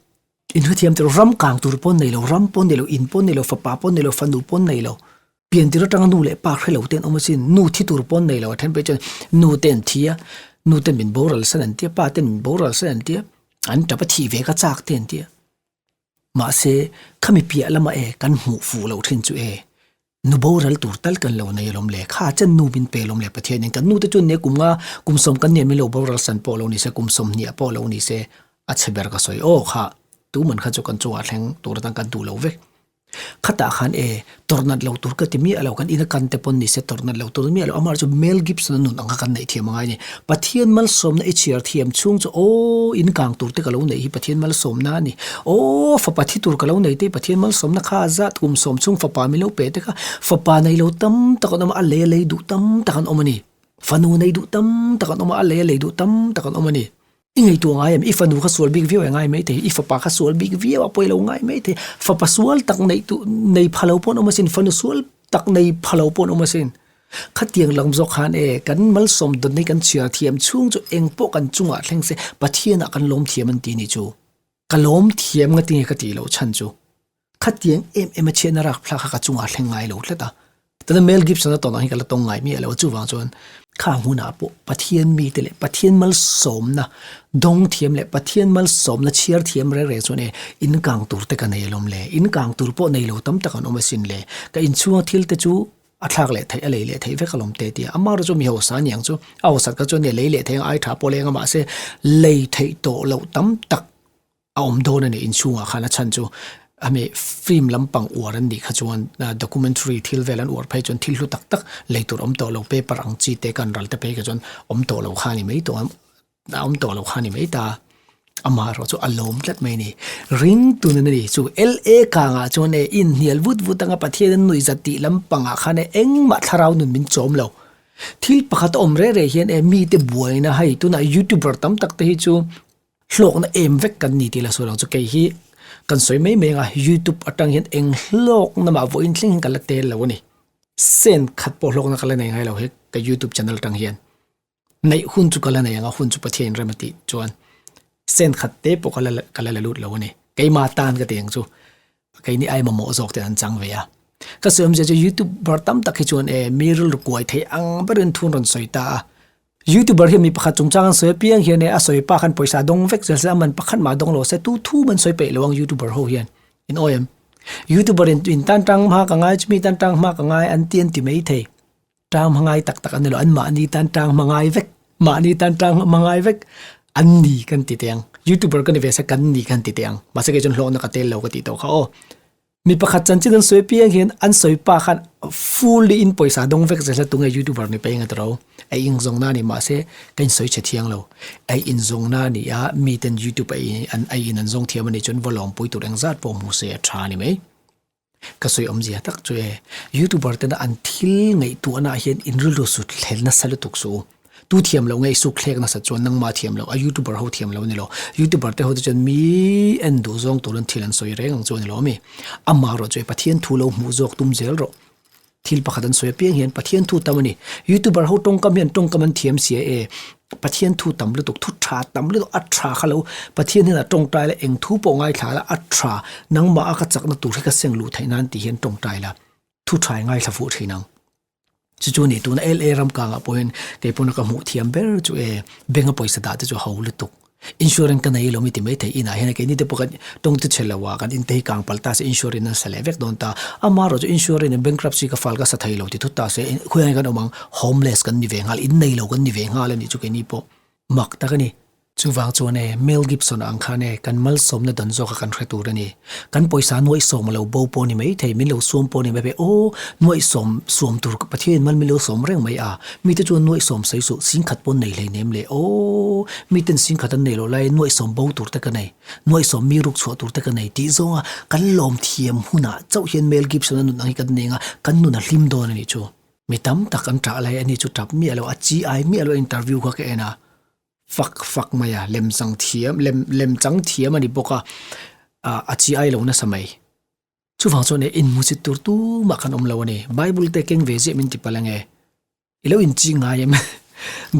In hrethiam tur ram kang tur pawn nei lo, ram pawn nei lo, in pawn nei lo, fapa pawn nei lo, fanu pawn nei lo. Pian tir atanga nu leh pa hre lo te an awm asin. Nu thi tur pawn nei lo a then phei chuan nu te an thi a, nu ten min boral san an tia, pa ten min boral san an tia, an tap a thih ve ka chak te an tia. Mahse, khami piah lamah e kan hmuh fuh loh thin chu e. Nu boral tur tal kan lo nei alawm le, kha chen nu min pe alawm le Pathianin kan nu te chuan nia kum nga kum sawm kan nia min lo boral san pawh lo ni se kum sawmhnih ah pawh lo ni se a chhe ber ka sawi aw kha tuman kha chu kan chungah thleng tur atan kan duh lo vek. Khatah khan e tawrhnat lo tur ka ti miah lo kan ina kan te pawn ni se tawrhnat lo tur miah lo amah chu Mel Gibson a nun ang kha kan neih thiam angai a ni. Pathian malsawmna i chhiar thiam chhung chu aw in kang tur te ka lo neih hi Pathian malsawmna a ni. Aw fapa thi tur ka lo nei te hi Pathian malsawmna kha a zat kum sawm chhung fapa min lo pe te kha fapa nei lo tam tak an awm a, a lei a lei duh tam tak an awm a ni. Fanu nei duh tam tak an awm a, a lei a lei duh tam tak an awm a ni. I ngaihtuah ngai em? I fanu kha sual bik viau e ngai mai thei, i fapa kha sual bik viau a pawi lo ngai mai thei. Fapa sual tak neih tu nei pha lo pawh an awm asin, fanu sual tak nei pha lo pawh an awm asin. Khatiang lam zawk khan e, kan malsawm dawn hi kan chhiar thiam chhung chu engpawh kan chungah thleng se Pathianah kan lawm thiam an ti ni chu. Ka lawm thiam nga tinge ka tih loh chhan chu. Khatiang em em a chhiatna rak thlak kha ka chungah thleng ngai lo tlat a. Tuna Mel Gibson a tawn ang hi ka la tawng ngai miah lo a, chuvang chuan kha hmunah pawh Pathian mite leh Pathian malsawmna dawng thiam leh Pathian malsawmna chhiar thiam reng reng chuan e in kang tur te ka nei alawm le, in kang tur pawh nei lo tam tak an awm asin le, ka inchhunga thil te chu a thlak leh theih a lei leh theih vek alawm te tia amah erawh chu mi hausa aniang chu a hausat kha chuan e lei leh theih ang ai tha pawh leng a mahse lei theih tawh loh tam tak a awm dawn a ni inchhungah khan a chhan chu ami film lampang uar an nih kha chuan documentary thil vel an uar phei chuan thil hlu tak tak lei tur awm tawh lo paper ang chi te kan ral te phei kha chuan awm tawh lo kha a ni mai tawh a a awm tawh lo kha a ni mai ta amah erawh chu a lawm tlat mai a ni ring tun a ni chu LA kangah chuan e inhnial vut vut anga Pathian an nuih zat tih lampangah khan e engmah thlarau nun min chawm lo thil pakhat a awm reh reh hian e mite buaina hei tunah youtuber tam tak te hi chu Hlawkna em vek kan ni tih la sawi lo chu kei hi kan sawi mai mai anga youtube atang hian eng hlawkna mah vawiin thleng hian ka la tel lo a ni. Cent khat pawh hlawkna ka la nei ngai lo he ka youtube channel atang hian neih hun chu ka la nei anga hun chu Pathian in rem a tih chuan cent khat te pawh ka la ka la la lut lo a ni. Keimah tan ka ti ang chu keini ai mamawh zawk te an chang ve a. Ka sawi awmzia chu youtuber tam tak hi chuan e mi rilru kuai thei ang berin thun rawn sawi ta a. Youtuber hian mi pakhat chungchang an sawi apiang hian e a sawi pa khan pawisa dawng vek zel se a man pakhat mah dawng lo se tu thu man sawi peih lo ang youtuber ho hian in awi em. Youtuber in in tan tang hma ka ngai chumi tan tang hma ka ngai an ti an ti mai thei. Tang hma ngai tak tak an ni lo an mahni tan tang hma ngai vek mahni tan tang hma ngai vek an ni kan ti teh ang. Youtuber ka ni ve se kan ni kan ti teh ang. Mahse kei chuan hlawhna ka tel lo ka tih tawh kha aw. Mi pakhat chanchin an sawi piang hian an sawi pa khan fully in pawisa dawng vek zel a tunge youtuber ni peng a tiro ei in zawng na ni mahse ka in sawi chhe thiang lo ei in zawng na ni a mi ten youtube ei an ei in an zawng thiam ani chuan va lawm pui tur engzat pawh hmu se a tha ni mai ka sawi awmzia tak chu e youtuber tena an thil ngaihtuahna ah hian in rilru sut thlel nasa lutuk suh u. Tu thiam loh nge i suk thlek nasat chuan nangmah thiam loh a youtuber ho thiam loh a ni lo. Youtuber te ho te chuan mi en duh zawng turin thil an sawi reng ang chu a ni lo ami. Amah erawh chu e Pathian thu lo hmuh zawk tum zel rawh. Thil pakhat an sawi apiang hian Pathian thu tam a ni. Youtuber ho tawngkam hian tawngkam an thiam sia e. Pathian thu tam lutuk, thu tha tam lutuk, a tha kha lo Pathian hian a tawngtai la eng thu pawh ngaithla la a tha nangmah a ka chakna tur hi ka seng luh theih nan tih hian tawngtai la thu tha i ngaithla fuh thin ang. Chu chu ni tuna LA ram kangah pawhin kei pawna ka hmuh thiam ber chu e bank a pawisa dah te chu ho lutuk. Insurance ka nei lo mi ti mai thei inah hian keini te pawh kan tawng te chhe lo a kan inte hi kang palh ta se insurance an sa leh vek dawn ta. Amaherawh chu insurance in bankruptcy ka file ka sa thei lo ti thut ta se khawiah nge kan awm ang homeless kan ni ve nghal in nei lo kan ni ve nghal a nih chu keini pawh mak tak a ni. Chuvang chuan e, Mel Gibson ang khan e, kan malsawmna dan zawka kan hre tur a ni. Kan pawisa nuaihsawm a lo bo pawh a ni mai thei, min lo suam pawh a ni mai phei, aw, nuaihsawm suam tur Pathianin mal min lo sawm reng mai a, mite chuan nuaihsawm sawi suh, singkhat pawn nei hlei nem le, aw, miten singkhat an nei loh laiin nuaihsawm bo tur te ka nei, nuaihsawm mi ruk chhuah tur te ka nei tih zawnga kan lawm thiam hunah chauh hian Mel Gibson-a nun ang hi kan neng a, kan nun a hlim dawn a nih chu. Mi tam tak an ṭah lai a ni chu ṭap miah lo, a chi ai miah lo interview kha ka en a. Fak fak mai a, lem chang thiam, lem lem chang thiam a ni bawk a, ah a chi ai lo nasa mai. Chuvang chuan e inhmusit tur tumah khan awm lo a ni. Bible te keng ve ziah min ti palh ange. I lo inchi ngai em?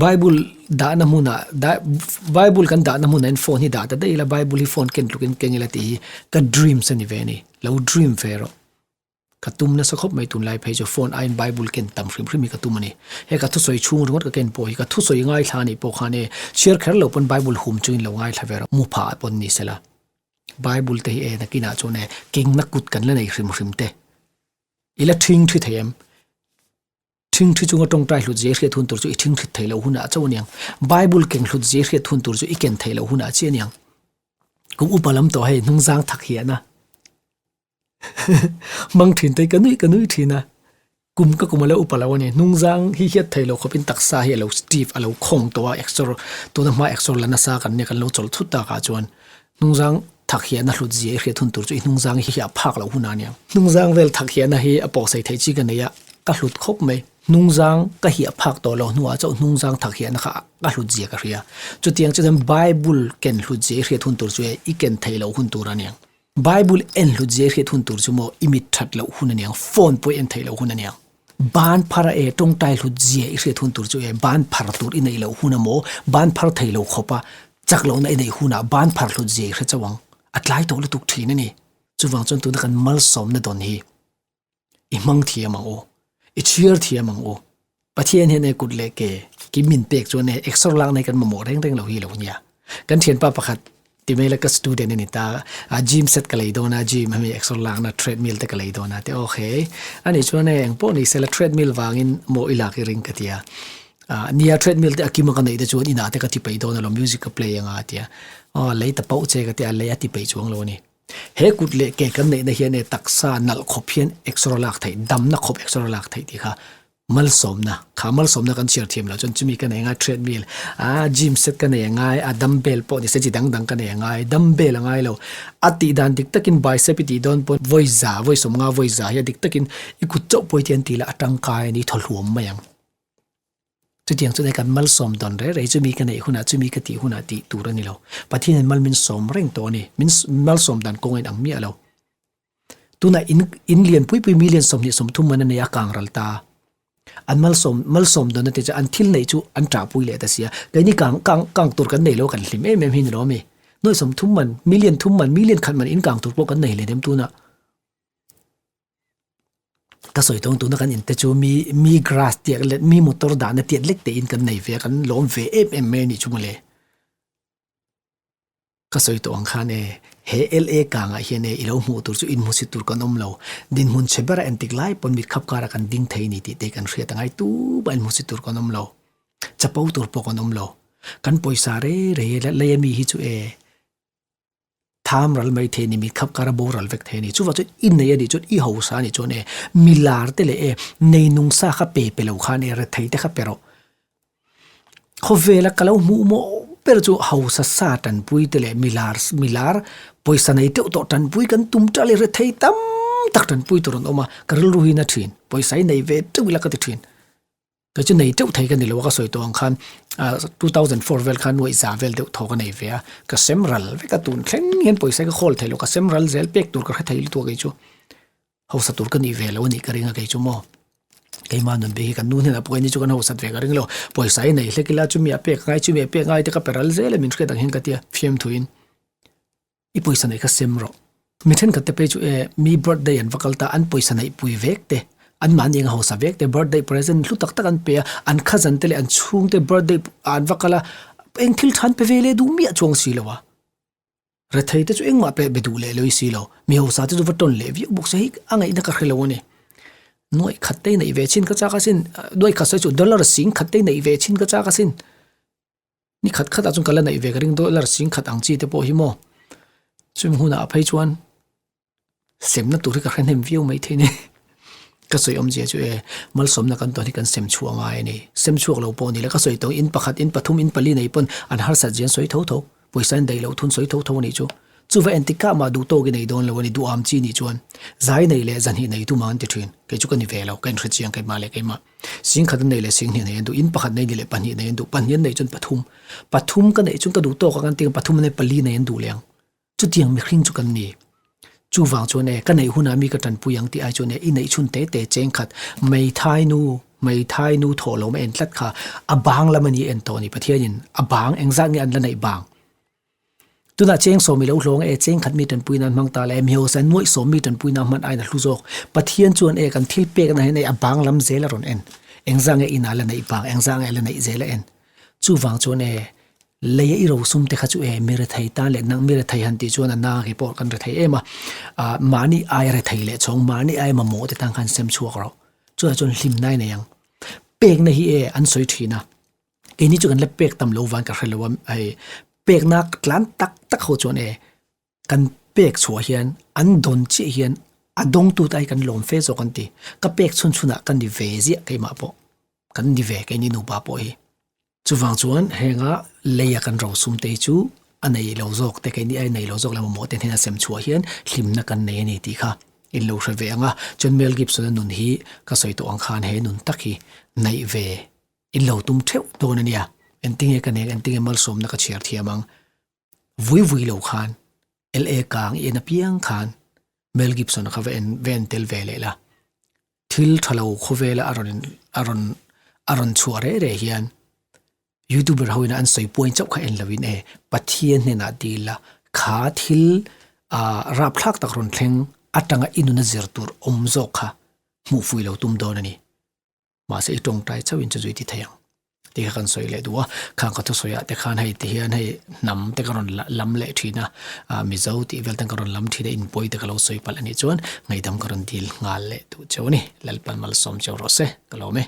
Bible dahna hmunah dah Bible kan dahna hmunah hian phone hi dah ta daih ila Bible hi phone ken tlukin keng ila tih hi ka dreams a ni ve a ni. Lo dream ve rawh. Ka tum nasa khawp mai tunlai phei chu phone aiin Bible ken tam hrim hrim hi ka tum a ni. He ka thusawi chhung ringawt ka ken pawh hi ka thusawi ngaithla a nih pawh khan e chhiar kher lo pawn Bible hum chungin lo ngaithla ve rawh mu phah pawn ni sela. Bible te hi e nakinah chuan e kengna kut kan la nei hrim hrim te. I la ṭhing ṭhi thei em? Ṭhing ṭhi chunga ṭawngṭai hlut zia i hriat hun tur chu i ṭhing ṭhit thei loh hunah chauh a niang. Bible keng hlut zia i hriat hun tur chu i ken theih loh hunah chiah a niang. Kum upa lam tawh hei hnungzang thak hian a Hmang thin te ka nui ka nui thin a, kum ka kum a lo upa lo a ni. Hnungzang hi hiat thei lo khawpin taksa hi a lo stiff a lo khawng tawh a exer tuna hma exer la nasa kan nia kan lo chawlh thut takah chuan hnungzang thak hian a hlut zia i hriat hun tur chu i hnungzang hi a phak loh hunah a nia. Hnungzang vel thak hian a hi a pawhsei theih chi ka nei a, ka hlut khawp mai. Hnungzang ka hiah phak tawh lo hnuah chauh hnungzang thak hian kha ka hlut zia ka hria. Chutiang chuan Bible ken hlut zia i hriat hun tur chu e i ken theih loh hun tur a nia. Bible en hlut zia i hriat hun tur chu maw i mit that loh hun a niang, phone pawh i en theih loh hun a niang. Ban phar a e tawngtai hlut zia i hriat hun tur chu e ban phar tur i neih loh hun a maw, ban phar thei lo khawp a chak lohna i neih hunah ban phar hlut zia i hre chauh ang. A tlai tawh lutuk thin a ni. Chuvang chuan tuna kan malsawmna dawn hi i hmang thiam ang u, i chhiar thiam ang u. Pathian hian e kut leh ke kim min pek chuan e exer lak nei kan mamawh reng reng lo hi lo nia. Kan thianpa pakhat ti mai la ka student a ni ta a, gym set ka lei dawn a, gym hemi exer lakna treadmill te ka lei dawn a ti okay. Ani chuan e engpawh ni sela treadmill vangin maw i lak i ring ka ti a. Nia treadmill te a kima ka neih te chuan inah te ka ti peih dawn alawm music ka play anga a ti a. Aw lei ta pauh che ka ti a, lei a ti peih chuang lo a ni. He kut leh ke kan neihna hian e taksa nalh khawp hian exer a lak theih, damna khawp exer a lak theih tih kha malsawmna, kha malsawmna kan chhiar thiam loh chuan chumi ka nei angai treadmill, ah gym set ka nei angai, a dumbbell pawh ni se chi dang dang ka nei angai, dumbbell a ngai lo. A tih dan dik takin bicep i tih dawn pawn vawi za, vawi sawmnga vawi za hi a dik takin i kut chauh pawh i ti an tih lah a tangkai a ni thaw hluam mai ang. Chutiang chuan kan malsawm dawn rei rei chumi ka neih hunah chumi ka tih hunah tih tur a ni lo. Pathianin mal min sawm reng tawh a ni. Min malsawm dan kawng a inang miah lo. Tunah in in lian pui pui million 23 man a nei a kang ral ta. An malsawm malsawm dawn a ti chu an thil neih chu an ṭah pui leh ta sia. Keini kang kang kang tur kan nei lo kan hlim em em hi ni lo ami. Nuai 30 man, million thum man, million khat man in kang tur pawh kan nei hle nem tunah. Ka sawi tawng tuna kan inte chu mi mi grass tiak leh mi motor dahna tiat lek te in kan nei ve a kan lawm ve em em mai a nih chu mawle. Ka sawi tawh ang khan e he LA kangah hian e i lo hmuh tur chu inhmusit tur kan awm lo. Dinhmun chhe bera entik lai pawn mitkhap karah kan ding thei a ni tih te kan hriat a ngai tumah inhmusit tur kan awm lo. Chapo tur pawh kan awm lo. Kan pawisa rei rei lei ami hi chu e Tham ral mai thei a ni, mitkhap kar a boral vek thei a ni. Chuvang chuan i nei a nih chuan i hausa a nih chuan e milar te leh e neinung sa kha pe pe lo khan e rethei te kha pe rawh. Khawvela ka lo hmuh mawh ber chu hausa sa tanpui te leh milar milar pawisa nei teuh tawh tanpui kan tum ṭal i rethei tam tak tanpui tur an awm a, ka rilru hi na ṭhin. Pawisa hi nei ve teuh ila ka ti ṭhin. Kei chu nei teuh thei ka ni lo a, ka sawi tawh ang khan 2004 vel khan nuaih za vel deuh thaw ka nei ve a, ka sem ral vek a tun thleng hian pawisa hi ka khawl thei lo, ka sem ral zel pek tur ka hre thei lutuk a kei chu hausa tur ka nih ve lo a nih ka ring a kei chu maw. Keimah nun bik hi kan nu hnenah pawh kei ni chu kan hausat ve ka ring lo, pawisa hi nei hlek ila chumi a pek ngai chumi a pek ngai te ka pe ral zel a min hriat ang hian ka ti a fiamthuin. I pawisa neih kha sem rawh. Mi thenkhat te phei chu e mi birthday an va kal ta, an pawisa neih pui vek te, an mahni eng a hausa vek te, birthday present hlu tak tak an pe a, an cousin te leh an chhung te birthday ah an va kal a, eng thil tha an pe ve leh duh miah chuang si lo a. Rethei te chu engmah peh be duh leh loi si lo, mi hausa te chu va tawn leh viau bawk se hei a ngaihna ka hre lo a ni. Nuaih khat te neih ve chin ka chak asin, nuaih khat sawi chu dollar sing khat te neih ve chin ka chak asin. Ni khat khatah chuan ka la neih ve ka ring dollar sing khat ang chi te pawh hi maw chumi hunah phei chuan semna tur hi ka hre hnem viau mai thei ni ka sawi awmzia chu e malsawmna kan tawn hi kan sem chhuah ngai a ni sem chhuak lo pawh ni le ka sawi tawh in pakhat in pathum in pali nei pawn an harsat zia an sawi tho tho pawisa an daih loh thun sawi tho tho a nih chu. Chuva engtik kah mah duh tawk i nei dawn lo a ni, duham chi nih chuan zai nei leh zahnih nei tum ang an ti thin. Kei chu ka ni ve lo, ka inhre chiang keimah leh keimah. Sing khat an nei leh sing hnih nei an duh, in pakhat nei ni leh pahnih nei an duh, pahnih an neih chuan pathum, pathum ka neih chuan ka duh tawk ang an ti ang, pathum an nei pali nei an duh leh ang. Chutiang mihring chu kan ni. Chuvang chuan e, ka neih hunah mi ka tanpui ang tih ai chuan e, i neih chhun te te cheng khat, Meithai nu, Meithai nu thawh lo ma en tlat kha, a bang lam a ni en tawh a ni, Pathianin a bang engzat nge an la neih bang? Tunah cheng sawm i lo hlawng e, cheng khat mi tanpui nan hmang ta le, mi hausa nuaih sawm mi tanpui nan hman aiin a hlu zawk. Pathian chuan e kan thil pekna hian e a bang lam zel a rawn en. Engzah nge inah la neih bang, engzah nge la neih zel a en. Chuvang chuan e lei a i rosum te kha chu e mi rethei tan leh nang mi rethei han tih chuan a na ke pawh kan rethei em a, ah mahni ai rethei leh chhawng, mahni ai mamawh te tan khan sem chhuak rawh. Chutah chuan hlimna i nei ang. Pekna hi e an sawi thin a. Keini chu kan la pek tam lo van ka hre lo a, hei pekna tlan tak tak ho chuan e kan pek chhuah hian an dawn chiah hian a dawngtu te ai kan lawm fe zawk an ti. Ka pek chhun chhunah ka ni ve ziah keimah pawh kan ni ve keini nupa pawh hi. Chuvang chuan henga leia kan rosum te hi chu a nei lo zawk te keini ai nei lo zawk leh mamawh te hnena sem chhuah hian hlimna kan nei a ni tih kha in lo hre ve ang a. Chuan Mel Gibson-a nun hi ka sawi tawh ang khan he nun tak hi neih ve In lo tum theuh dawn a nia, engtinge ka nek, engtinge malsawmna ka chhiar thiam ang. Vui vui lo khan LA kang i en apiang khan Mel Gibson-a kha va en va en tel ve leh la. Thil tha lo khawvela a rawn a rawn a rawn chhuah reh reh hian youtuber ho ina an sawi puain chauh kha en lovin e Pathian hnenah dil a kha thil ah rapthlak tak rawn thleng atanga i nuna zir tur awm zawk kha hmuh fui lo tum dawn a ni. Mahse i tawngtai chauhin chu zui ti thei ang tih kha kan sawi leh duh a, khang ka thusawi ah te khan hei ti hian hei hnam te ka rawn lam leh thin a, ah Mizo tih vel ten ka rawn lam thin a inpawi te ka lo sawi palh a nih chuan ngaihdam ka rawn dil nghal leh duh cheu a ni. Lalpan malsawm cheu rawh se ka lawm e.